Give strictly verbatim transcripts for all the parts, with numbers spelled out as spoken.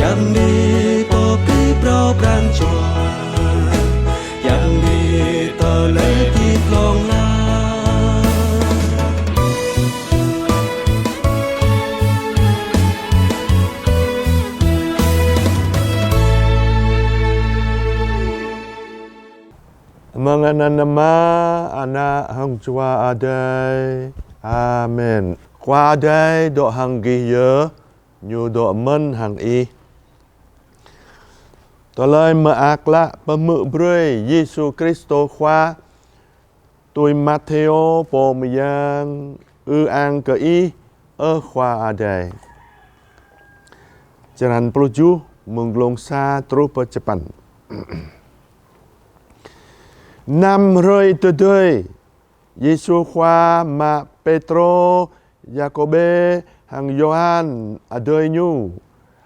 Yang ni pơpĭ phrâo pran jua, yang ni tơlơi hơdip hlŏng lar. Amăng anăn Ama, Ană hăng Jua Adai. Amen. Khua Adai dŏ hăng gih yơh, Ñu dŏ mơ̆n hăng ih. Tơlơi Mơak Klă pơhmư̆ brơi Yêsu Kristô Khua tui Mathêô pô mơyang. Ư-ang kơ Ih, ơ Khua Adai. Črăn pluh tơjuh, mơ̆ng glông sa truh pơ čơpăn. Năm hrơi tơdơi, Yêsu Khua mă Pêtrô, Yakôbê hăng Yôhan adơi Ñu,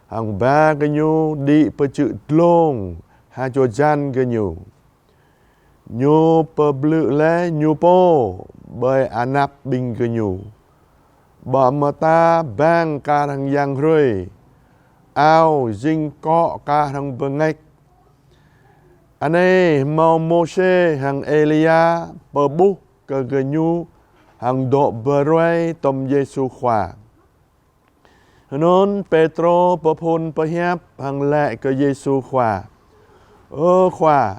hăng ba gơñu đĭ pơ čư̆ dlông ha čô jăn gơñu. Ñu pơblư̆ laih Ñu pô ƀơi anăp ƀing gơñu. Ƀô̆ mơta bang kar hăng yang hrơi, ao jing akŏ kar hăng bơngač. Anai hơmâo Môsê hăng Êlia pơƀuh kơ gơñu hăng dŏ pơruai tŏm Yêsu Khua. Hơnŭn Pêtrô pơphun pơhiăp hăng laĭ kơ Yêsu Khua: Ơ Khua,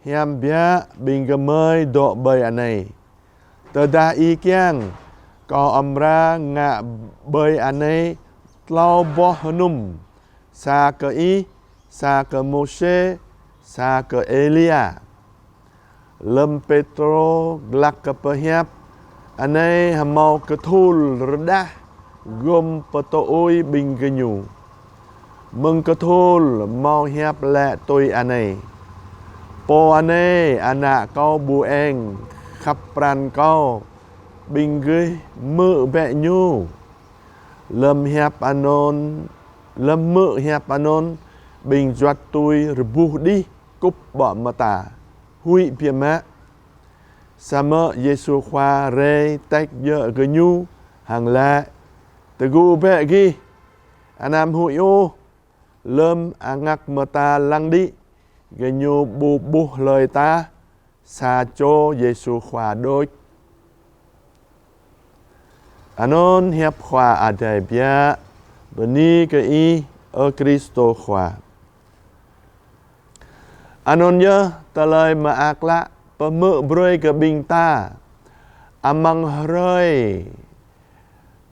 hiam biă ƀing gơmơi dŏ ƀơi anai. Tơdah Ih kiăng, kâo amra ngă ƀơi anai klâo boh hơnŭm, sa kơ Ih, sa kơ Môsê, sa kơ Êlia. Lơm Pêtrô glăk kơ pơhiăp, anai hơmâo kơthul rơđah gum pơtơui ƀing gơñu. Mơ̆ng kơthul hơmâo hiăp laĭ tui anai: Pô anai Ană Kâo ƀu eng, khăp pran Kâo, ƀing gih hmư̆ bĕ Ñu. Lơm hiăp anŭn, lơm hmư̆ hiăp anŭn, ƀing juăt tui rơbuh đih kŭp ƀô̆ mơta, huĭ biă mă. Samơ̆ Yêsu Khua rai tĕk djơ̆ gơñu hăng laĭ: Tơgŭ bĕ gih, anăm huĭ ôh. Lơm angak mơta lăng đĭ, gơñu ƀu ƀuh hlơi tah, sa čô Yêsu Khua đôč. Anŭn hiăp Khua Adai biă. Bơni kơ Ih, ơ Kristô Khua. Anŭn yơh Tơlơi Mơak Klă pơhmư̆ brơi kơ ƀing ta amăng hrơi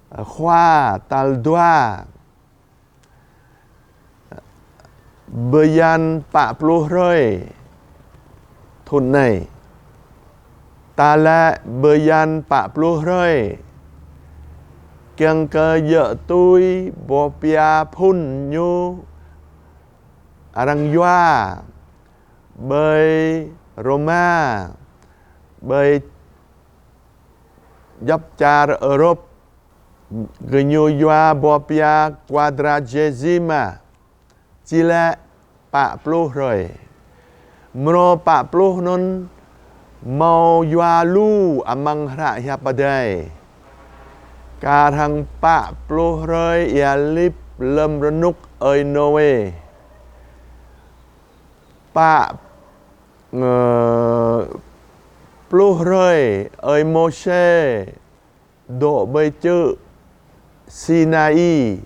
Khua tal dua bơyan pă pluh hrơi thŭn anai. Ta laĭ bơyan pă pluh hrơi, kiăng kơ djơ̆ tui boh pia phŭn ñu arăng yua ƀơi Rôma, ƀơi djŏp čar Ơrôp. Gơñu yua boh pia Quadragesima, či laĭ pă pluh hrơi. Mrô pă pluh anŭn hơmâo yua lu amăng hră hiăp Adai. Kar hăng pă pluh hrơi ia lip lơm rơnŭk ơi Nôê. Pă, ơ, pluh hrơi ơi Môsê dŏ ƀơi čư̆ Sinai,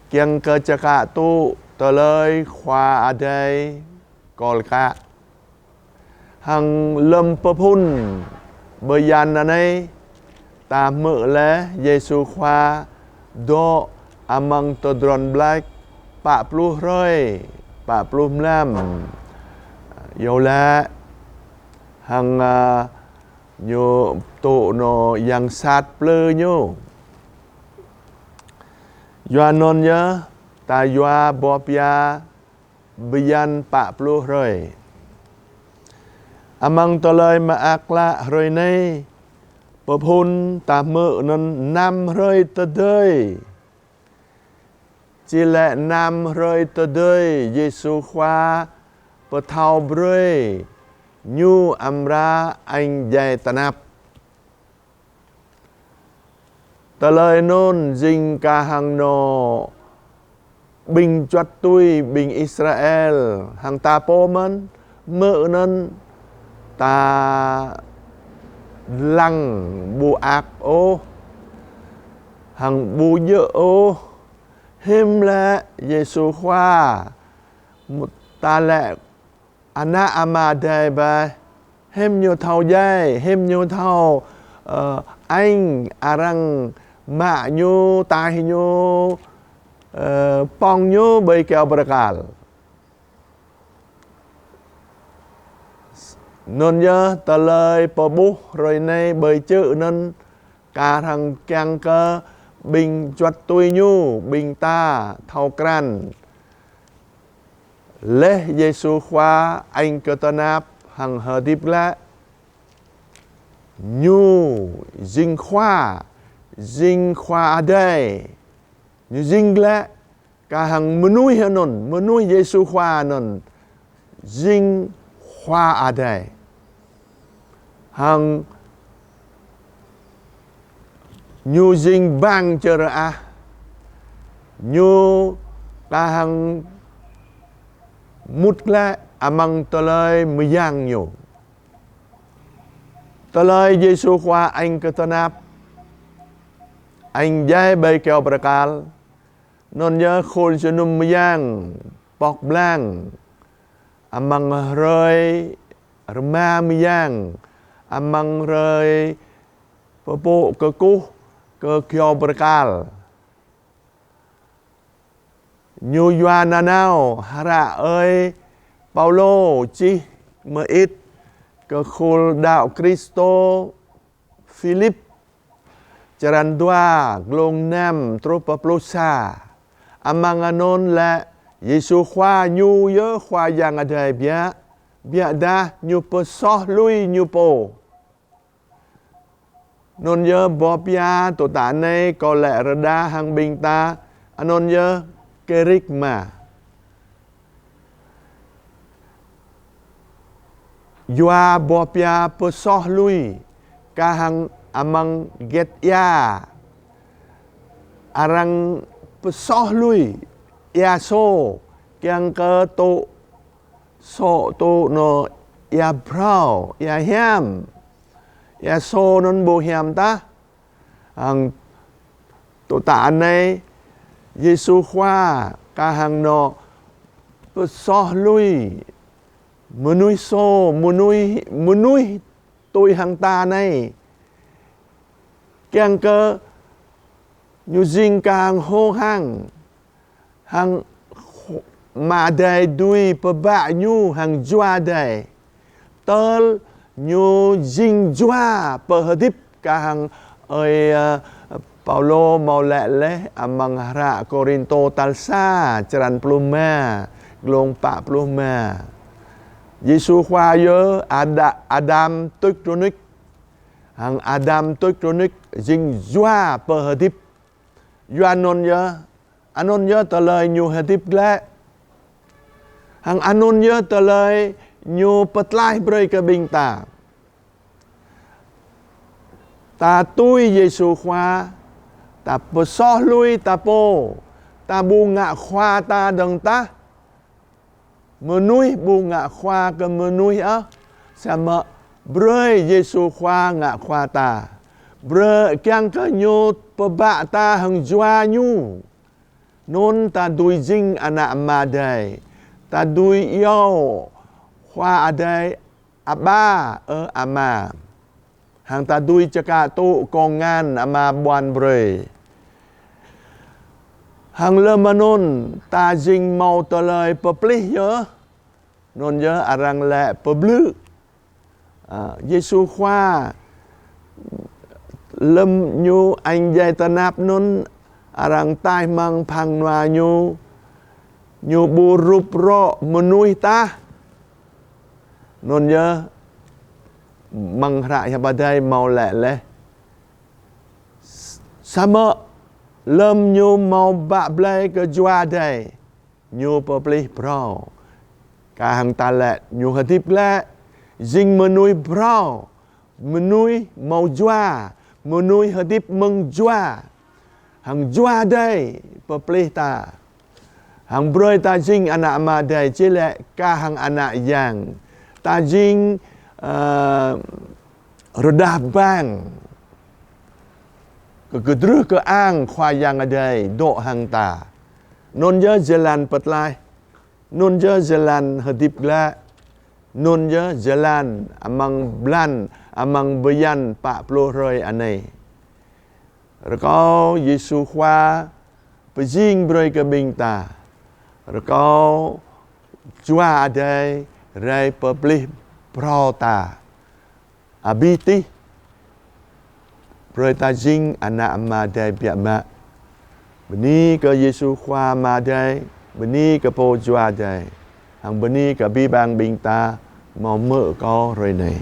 kiăng kơ čơkă tŭ tơlơi Khua Adai kơl kă. Hăng lơm pơphŭn bơyan anai, ta hmư̆ laih Yêsu Khua dŏ amăng tơdron ƀlač pă pluh hrơi, pă pluh mlam. Yua lĕ hăng, a, Ñu tŭ nô yang sat plư Ñu. Yua anŭn yơh, ta yua boh pia bơyan pă pluh hrơi. Amăng Tơlơi Mơak Klă hrơi anai, pơphŭn ta hmư̆ anŭn năm hrơi tơdơi. Či laĭ năm hrơi tơdơi Yêsu Khua pơthâo brơi Ñu amra añ djai tơnap. Tơlơi anŭn jing kar hăng nô ƀing juăt tui ƀing Israel hăng ta pô mơ̆n, mơ̆ anŭn ta lăng ƀu ak ôh, hăng ƀu djơ̆ ôh. Hiư̆m lĕ Yêsu Khua, mŭt ta lĕ ană Ama Adai ƀơi. Hiư̆m ñu thâo djai, hiư̆m ñu thâo, ơ, añ arăng mă ñu, taih ñu, ơ, pŏng ñu ƀơi kơyâo bơrơkal. Anŭn yơh tơlơi pơƀuh hrơi anai ƀơi čư̆ anŭn kar hăng kiăng kơ ƀing juăt tui ñu, ƀing ta thâo krăn. Laih Yêsu Khua añ kơ tơnap hăng hơdip glaĭ, ñu jing Khua, jing Khua Adai. Ñu jing glaĭ kar hăng mơnuih anŭn, mơnuih Yêsu Khua anŭn jing Khua Adai. Hăng ñu jing bang čơrơah. Ñu kar hăng mŭt glaĭ amăng tơlơi mơyang ñu. Tơlơi Yêsu Khua añ kơ tơnap, añ djai ƀơi kơyâo bơrơkal, anŭn yơh khul jơnum mơyang pŏk blang, amăng hrơi rơma mơyang, amăng hrơi pơpŭ kơkuh kơ kơyâo bơrơkal. Ñu yua nanao hră ơi Paulô čih mơit kơ khul đaŏ Kristô Philip, črăn dua, glông năm truh pơ pluh sa. Amăng anŭn lĕ Yêsu Khua ñu yơh Khua Yang Adai biă, biă dah ñu pơsoh lui ñu pô. Anŭn yơh boh pia tơ̆ ta anai kâo lĕ rơđah hăng ƀing ta, anŭn yơh kerygma. Yua boh pia pơsoh lui, kar hăng amăng get ia, arăng pơsoh lui ia sô, kiăng kơ tŭ sô tŭ nô ia phrâo, ia hiam. Ia sô anŭn ƀu hiam tah. Hăng tơ̆ ta anai Yêsu Khua kar hăng nô pơsoh lui mơnuih sô, mơnuih, mơnuih tui hăng ta anai. Kiăng kơ ñu jing kar hăng hông hăng, hăng Ama Adai dưi pơbă ñu hăng Jua Adai. Tơl ñu jing jua pơhơdip kar hăng ơi, ơ, Paulô hmâo laĭ laih amăng hră Kôrintô tal sa, črăn pluh rơma, glông pă pluh rơma. Yêsu Khua yơh Ada-, Adam tuč rơnuč. Hăng Adam tuč rơnuč jing jua pơhơdip. Yua anŭn yơh, anŭn yơh tơlơi ñu hơdip glaĭ. Hăng anŭn yơh tơlơi ñu pơtlaih brơi kơ ƀing ta. Ta tui Yêsu Khua, ta pơsoh lui ta pô, ta ƀu ngă khua ta dơ̆ng tah. Mơnuih ƀu ngă khua kơ mơnuih ôh, samơ̆ brơi Yêsu Khua ngă khua ta. Brơi kiăng kơ ñu pơbă ta hăng jua ñu. Anŭn ta dưi jing ană Ama Adai. Ta dưi iâu Khua Adai Aba, ơ Ama. Hăng ta dưi čơkă tŭ kông ngăn Ama ƀuăn brơi. Hăng lơ̆m anŭn ta jing hmâo tơlơi pơplih yơh. Anŭn yơh arăng laĭ pơblư̆. A, Yêsu Khua lơ̆m ñu añ djai tơnap anŭn arăng taih amăng phang nua ñu, ñu ƀu rup rŏ mơnuih tah. Anŭn yơh amăng hră hiăp Adai hmâo laĭ laih. Samơ̆ lơ̆m ñu hmâo bă blai kơ Jua Adai, ñu pơplih phrâo. Kar hăng ta laĭ ñu hơdip glaĭ, jing mơnuih phrâo, mơnuih hmâo jua, mơnuih hơdip mơ̆ng jua. Hăng Jua Adai pơplih ta. Hăng brơi ta jing ană Ama Adai, či lĕ kah hăng ană yang. Ta jing, ơ, rơđah bang kơ kơdrưh kơang Khua Yang Adai dŏ hăng ta. Anŭn yơh jơlan pơtlaih. Anŭn yơh jơlan hơdip glaĭ. Anŭn yơh jơlan amăng blan, amăng bơyan pă pluh hrơi anai. Rơkâo Yêsu Khua pơjing brơi kơ ƀing ta. Rơkâo Jua Adai rai pơplih phrâo ta. Abih tih brơi ta jing ană Ama Adai biă mă. Bơni kơ Yêsu Khua Ama Adai, bơni kơ Pô Jua Adai, hăng bơni kơ abih bang ƀing ta hmâo hmư̆ kâo hrơi anai.